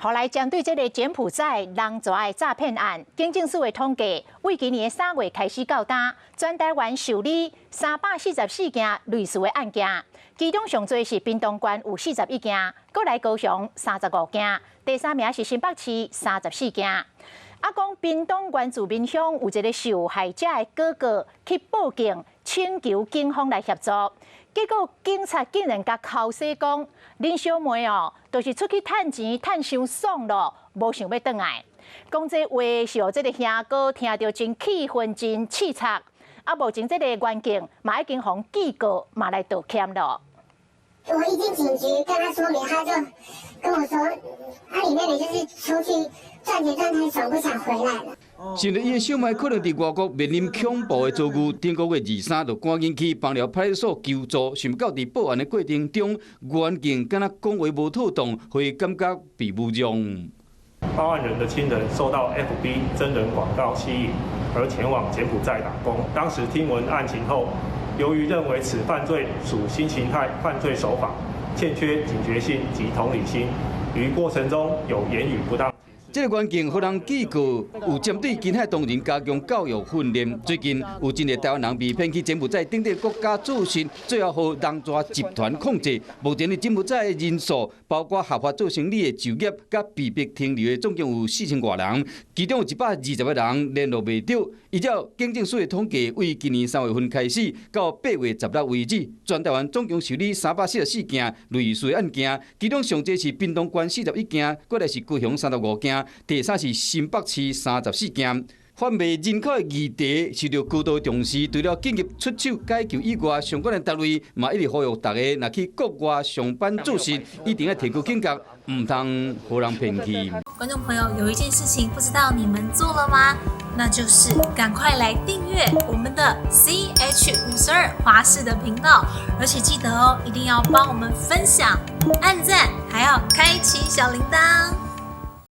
後來針對這个柬埔寨人蛇的詐騙案，警政署的統計，為今年3月開始到今，全台灣受理344件類似的案件，其中上濟是屏東縣有41件，閣來高雄35件，第三名是新北市34件。啊，講屏東原住民鄉有一个受害者的哥哥去報警，請求警方來協助。結果警察竟然共剾洗講，恁小妹哦，就是出去趁錢趁傷爽咯，無想欲轉來。講這話是予這个兄哥聽著真氣憤、真刺鑿。啊，目前這个員警嘛已經予記過，嘛來道歉咯。我一進警局跟他說明，他就跟我說，啊，你妹妹就是出去賺錢賺太爽，不想回來了。想著伊的小妹可能佇外國面臨恐怖的遭遇，頂個月23就趕緊去枋寮派出所求助，想毋到佇報案的過程中，員警敢若講話無妥當，會感覺被侮辱。報案人的親人受到 FB 徵人廣告吸引，而前往柬埔寨打工。當時聽聞案情後，由於認為此犯罪屬新形態犯罪手法，欠缺警覺性及同理心，於過程中有言語不當。這个員警予人記過，有針對近海唐人加強教育訓練。最近有真濟台灣人被騙去柬埔寨等地國家做事，最後予人蛇集團控制。目前佇柬埔寨的人數，包括合法做生理的就業，佮被迫停留的，總共有4000外人，其中有120個人聯絡袂著。依照警政署的統計，為今年3月份開始到8月16為止，全台灣總共受理344件類似案件，其中上濟是屏東縣41件，過來是高雄35件。第三是新北市34件。販賣人口的議題受著高度重視，除了緊急出手解救以外，相關的單位嘛一直呼籲大家，若去國外上班做事，一定要提高警覺，毋通予人騙去。觀眾朋友，有一件事情不知道你們做了嗎？那就是趕快來訂閱我們的 CH52華視的頻道，而且記得哦，一定要幫我們分享、按讚，還要開啟小鈴鐺。